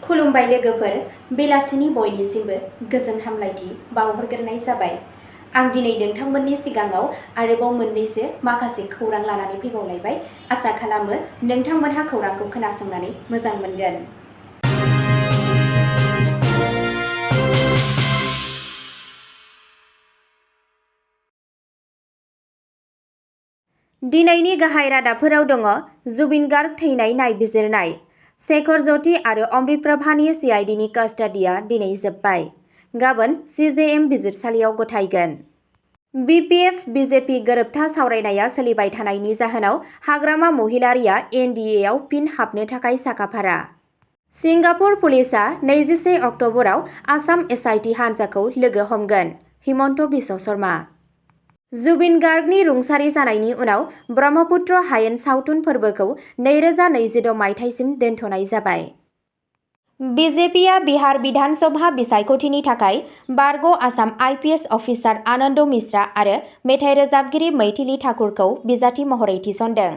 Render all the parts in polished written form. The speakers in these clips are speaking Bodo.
खुलुमबाय लोगोफोर, बेलासिनि बयनिसिमबो गोजोन हामलायथि बावहरग्रोनाय जाबाय। आं दिनै नोंथांमोननि सिगाङाव आरोबाव मोननैसो माखासे खौरां लानानै फैबावलायबाय। आसा खालामो नोंथांमोनहा खौरांखौ खोनासंनानै मोजां मोनगोन। दिनैनि गाहाय रादाबफोराव दङ जुबिन गार्ग थैनाय नायबिजिरनाय। शेखर ज्योति आरो अमृत प्रभानि सिआइडिनि कास्टडिया दिनै जोब्बाय। गाबोन सिजेएम बिजिरसालियाव गथायगोन। बिपिएफ बिजेपि गोरोबथा सावरायनाया सोलिबाय थानायनि जाहोनाव हाग्रामा महिलारिया एनडिएआव फिन हाबनो थाखाय साखाफारा। सिंगापुर पुलिसआ 21 अक्टबराव आसाम एसआइटि हान्जाखौ लोगो हमगोन। हिमन्त बिश्व शर्मा। जुबिन गार्गनि रुंसारि जानायनि उनाव ब्रह्मपुत्र हायेन सावथुन फोरबोखौ 2026 मायथाइसिम दोनथ'नाय जाबाय। बिजेपिआ बिहार विधान सभा बिसायख'थिनि थाखाय बारग' आसाम आइपिएस अफिसार आनन्द मिश्रा आरो मेथाइ रोजाबगिरि मैथिली ठाकुरखौ बिजाथि महरै थिसनदों।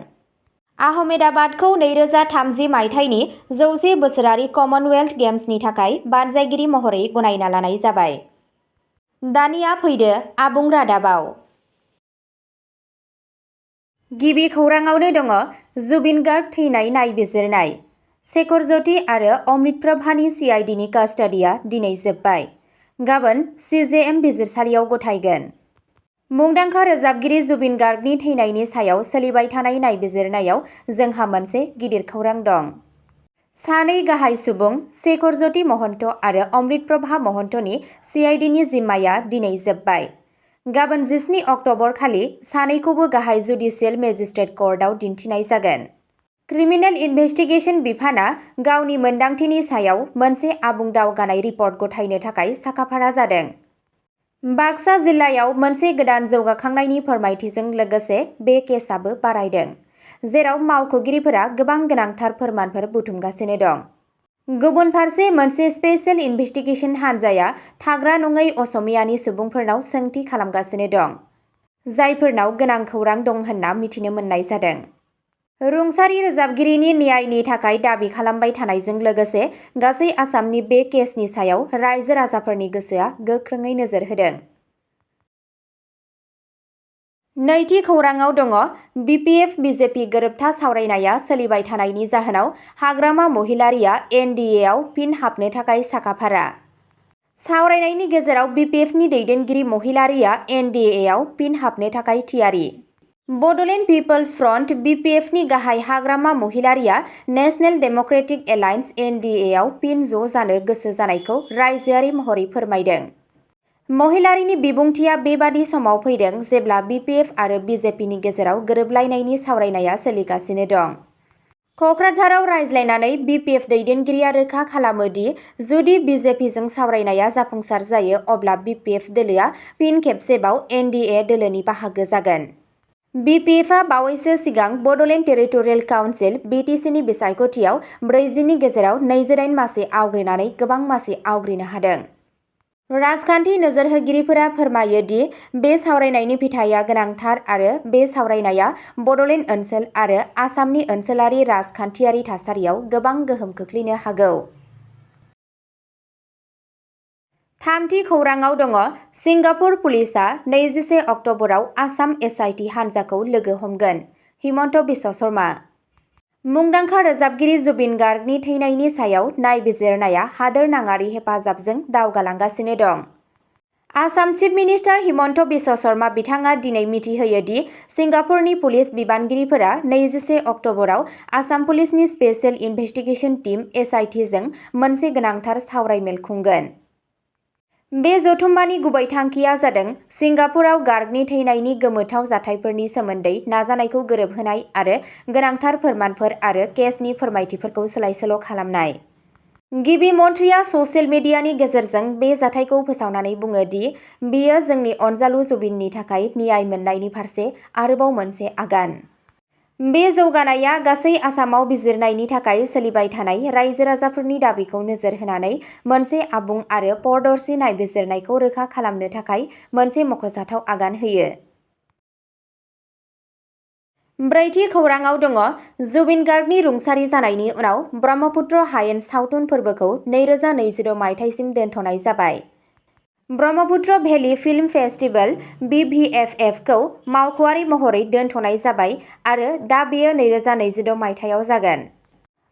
आहमेदाबादखौ 2030 मायथाइनि 100 बोसोरारि कमनवेल्थ गेम्सनि थाखाय बानजायगिरि महरै गनायना लानाय जाबाय। दानिया फैदो आबुं रादाबाव। गिबि खौराङावनो दङ जुबिन गार्ग थैनाय नायबिजिरनाय। शेखर ज्योति आरो अमृत प्रभानि सिआइडिनि कास्टडिया दिनै जोब्बाय। गाबोन सिजेएम बिजिरसालियाव गथायगोन। मुंदांखा रोजाबगिरि जुबिन गार्गनि थैनायनि सायाव सोलिबाय थानाय नायबिजिरनायाव जोंहा मोनसे गिदिर खौरां दं। सानै गाहाय सुबुं शेखर ज्योति महन्त आरो अमृत प्रभा महन्तनि सिआइडिनि जिम्माया दिनै जोब्बाय। गाबोन 17 अक्टबर खालि सानैखौबो गाहाय जुडिसियेल मेजिस्ट्रेट कर्टआव दिन्थिनाय जागोन। क्रिमिनेल इनभेस्टिगेशन बिफानआ गावनि मोनदांथिनि सायाव मोनसे आबुं दावगानाय रिपर्ट गथायनो थाखाय साखाफारा जादों। बाक्सा जिल्लायाव मोनसे गोदान जौगाखांनायनि फोरमायथिजों लोगोसे बे केसआबो बारायदों, जेराव मावख'गिरिफोरा गोबां गोनांथार फोरमानफोर बुथुमगासिनो दं। गुबुन फारसे मोनसे स्पेशेल इनभेस्टिगेशन हान्जाया थाग्रा नङै असमियानि सुबुंफोरनाव सोंथि खालामगासिनो दं, जायफोरनाव गोनां खौरां दं होनना मिथिनो मोननाय जादों। रुंसारि रोजाबगिरिनि न्यायनि थाखाय दाबि खालामबाय थानायजों लोगोसे गासै आसामनि बे केसनि सायाव रायजो राजाफोरनि गोसोआ गोख्रोङै नोजोर होदों। नैथि खौराङाव दङ बिपिएफ बिजेपि गोरोबथा सावरायनाया सोलिबाय थानायनि जाहोनाव हाग्रामा महिलारिया एनडिएआव फिन हाबनो थाखाय साखाफारा। सावरायनायनि गेजेराव बिपिएफनि दैदेनगिरि महिलारिया एनडिएआव फिन हाबनो थाखाय थियारि। बड'लेण्ड पिपल्स फ्रन्ट बिपिएफनि गाहाय हाग्रामा महिलारिया नेशनेल डेम'क्रेटिक एलायन्स एनडिएआव फिन ज' जानो गोसो जानायखौ रायजोआरि महरै फोरमायदों। महिलारिनि बिबुंथिया बेबादि समाव फैदों जेब्ला बिपिएफ आरो बिजेपिनि गेजेराव गोरोबलायनायनि सावरायनाया सोलिगासिनो दं। कक्राझाराव रायज्लायनानै बिपिएफ दैदेनगिरिया रोखा खालामो दि जुदि बिजेपिजों सावरायनाया जाफुंसार जायो अब्ला बिपिएफ दोलोआ फिन खेबसेबाव एनडिए दोलोनि बाहागो जागोन। बिपिएफआ बावैसो सिगां बड'लेण्ड टेरिटरियेल काउन्सिल बिटिसिनि बिसायख'थियाव 40नि गेजेराव 28 मासि आवग्रिनानै गोबां मासि आवग्रिनो हादों। राजखान्थि नोजोर होगिरिफोरा फोरमायो दि बे सावरायनायनि फिथाइया गोनांथार आरो बे सावरायनाया बड'लेण्ड ओनसोल आरो आसामनि ओनसोलारि राजखान्थियारि थासारियाव गोबां गोहोम खोख्लैनो हागौ। थामथि खौराङाव दङ सिंगापुर पुलिसआ 21 अक्टबराव आसाम एसआइटि हान्जाखौ लोगो हमगोन। हिमन्त बिश्व शर्मा। मुंदांखा रोजाबगिरि जुबिन गार्गनि थैनायनि सायाव नायबिजिरनाया हादोर नाङारि हेफाजाबजों दावगालांगासिनो दं। आसाम चिफ मिनिस्टार हिमन्त बिश्व शर्मा बिथाङा दिनै मिथिहोयो दि सिंगापुरनि पुलिस बिबानगिरिफोरा 21 अक्टबराव आसाम पुलिसनि स्पेशेल इनभेस्टिगेशन टीम एसआइटिजों मोनसे गोनांथार सावरायमेल खुंगोन। बे जथुम्मानि गुबै थांखिया जादों सिंगापुराव गार्गनि थैनायनि गोमोथाव जाथायफोरनि सोमोन्दै नाजानायखौ गोरोबहोनाय आरो गोनांथार फोरमानफोर आरो केसनि फोरमायथिफोरखौ सोलाय-सोल' खालामनाय। गिबि मन्थ्रिया ससियेल मिडियानि गेजेरजों बे जाथायखौ फोसावनानै बुङो दि बेयो जोंनि अनजालु जुबिननि थाखाय न्याय मोन्नायनि फारसे आरोबाव मोनसे आगान। बे जौगानाया गासै आसामाव बिजिरनायनि थाखाय सोलिबाय थानाय रायजो राजाफोरनि दाबिखौ नोजोर होनानै मोनसे आबुं आरो पारदर्शी नायबिजिरनायखौ रोखा खालामनो थाखाय मोनसे मख'जाथाव आगान होयो। ब्रैथि खौराङाव दङ जुबिन गार्गनि रुंसारि जानायनि उनाव ब्रह्मपुत्र हायेन सावथुन फोरबोखौ 2026 मायथाइसिम दोनथ'नाय जाबाय। Brahmaputra valley film festival (BVFF) खौ मावख'आरि महरै दोनथ'नाय जाबाय आरो दा बेयो 2026 मायथाइयाव जागोन।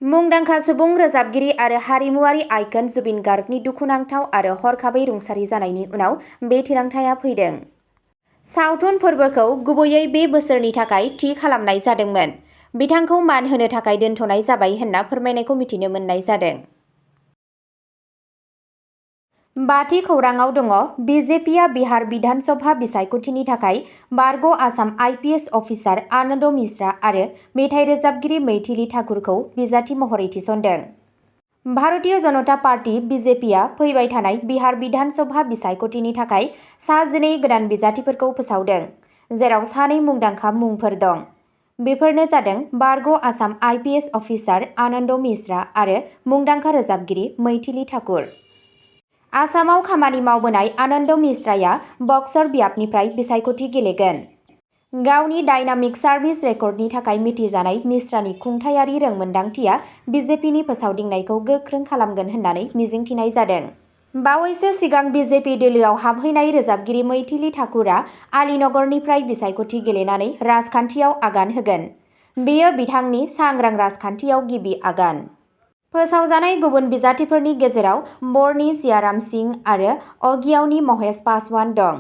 मुंदांखा सुबुं रोजाबगिरि आरो हारिमुआरि आइकन जुबिन गार्गनि दुखुनांथाव आरो हरखाबै रुंसारि जानायनि उनाव बे थिरांथाया फैदों। सावथुन फोरबोखौ गुबैयै बे बोसोरनि थाखाय थि खालामनाय जादोंमोन। बिथांखौ मान होनो थाखाय दोनथ'नाय जाबाय होनना फोरमायनायखौ मिथिनो मोननाय जादों। बाथि खौराङाव दङ बिजेपिआ बिहार बिधान सभा बिसायख'थिनि थाखाय बारग' आसाम IPS अफिसार आनन्द मिश्रा आरो मेथाइ रोजाबगिरि मैथिली ठाकुरखौ बिजाथि महरै थिसनदों। भारतीय जनता पार्टी (BJP)आ फैबाय थानाय बिहार बिधान सभा बिसायख'थिनि थाखाय सा 12 गोदान बिजाथिफोरखौ फोसावदों, जेराव 2 मुंदांखा मुंफोर दं। बेफोरनो जादों बारग' आसाम IPS अफिसार आनन्द मिश्रा आरो मुंदांखा रोजाबगिरि मैथिली ठाकुर। आसामाव खामानि मावबोनाय आनन्द मिश्राया बक्सार ब्यापनिफ्राय बिसायख'थि गेलेगोन। गावनि डायनामिक सार्भिस रेकर्डनि थाखाय मिथिजानाय मिश्रानि खुंथायारि रोंमोनदांथिया BJPनि फोसावदिंनायखौ गोख्रों खालामगोन होननानै मिजिंथिनाय जादों। बावैसो सिगां BJP दोलोआव हाबहैनाय रोजाबगिरि मैथिली ठाकुरआ आलीनगरनिफ्राय बिसायख'थि गेलेनानै राजखान्थियाव आगान होगोन। बेयो बिथांनि सांग्रां राजखान्थियाव गिबि आगान। फोसावजानाय गुबुन बिजाथिफोरनि गेजेराव बरनि सियाराम सिंह आरो अगियावनि महेश पासवान दं।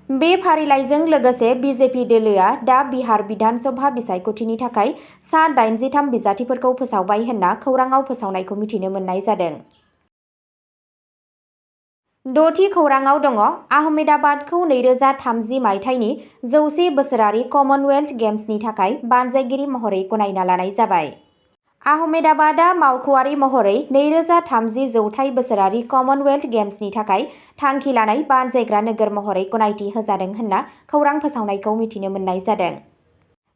बे फारिलाइजों लोगोसे BJP दोलोआ दा बिहार बिधान सभा बिसायख'थिनि थाखाय सा 83 बिजाथिफोरखौ फोसावबाय होनना खौराङाव फोसावनायखौ मिथिनो मोननाय जादों। द'थि खौराङाव दङ आहमेदाबादखौ 2030 मायथाइनि 100 बोसोरारि कमनवेल्थ गेम्सनि थाखाय बानजायगिरि महरै गनायना लानाय जाबाय। आहमेदाबादआ मावख'आरि महरै 2030 जौथाइ बोसोरारि कमनवेल्थ गेम्सनि थाखाय थांखि लानाय बानजायग्रा नोगोर महरै गनायथि होजादों होनना खौरां फोसावनायखौ मिथिनो मोननाय जादों।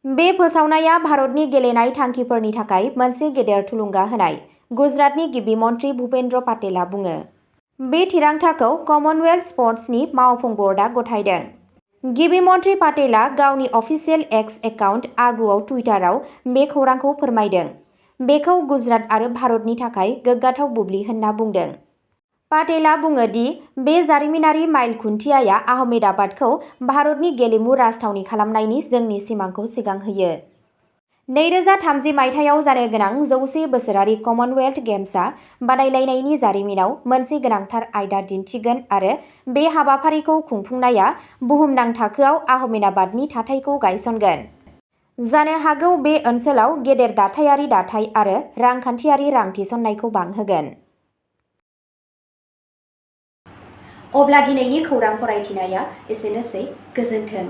बे फोसावनाया भारतनि गेलेनाय थांखिफोरनि थाखाय मोनसे गेदेर थुलुंगा होनाय, गुजरातनि गिबि मन्थ्रि भुपेन्द्र पाटेलआ बुङो। बे थिरांथाखौ कमनवेल्थ स्पर्ट्सनि मावफुं बर्डआ गथायदों। गिबि मन्थ्रि पाटेलआ गावनि अफिसियेल एक्स एकाउन्ट आगुआव टुइटाराव बे खौरांखौ फोरमायदों। बेखौ गुजरात आरो भारतनि थाखाय गोग्गाथाव बुब्लि होनना बुंदों। पाटेलआ बुङो दि बे जारिमिनारि माइल खुन्थियाया आहमेदाबादखौ भारतनि गेलेमु राजथावनि खालामनायनि जोंनि सिमांखौ सिगांहोयो। 2030 मायथाइयाव जानो गोनां 100 बोसोरारि कमनवेल्थ गेम्सआ बादायलायनायनि जारिमिनाव मोनसे गोनांथार आयदा दिन्थिगोन आरो बे हाबाफारिखौ खुंफुंनाया बुहुमनां थाखोआव आहमेदाबादनि थाथायखौ गायसनगोन। जानो हागौ बे ओनसोलाव गेदेर दाथायारि दाथाय आरो रांखान्थियारि रां थिसननायखौ बांहोगोन। अब्ला दिनैनि खौरां फरायथिनाया एसेनोसै। गोजोन्थों।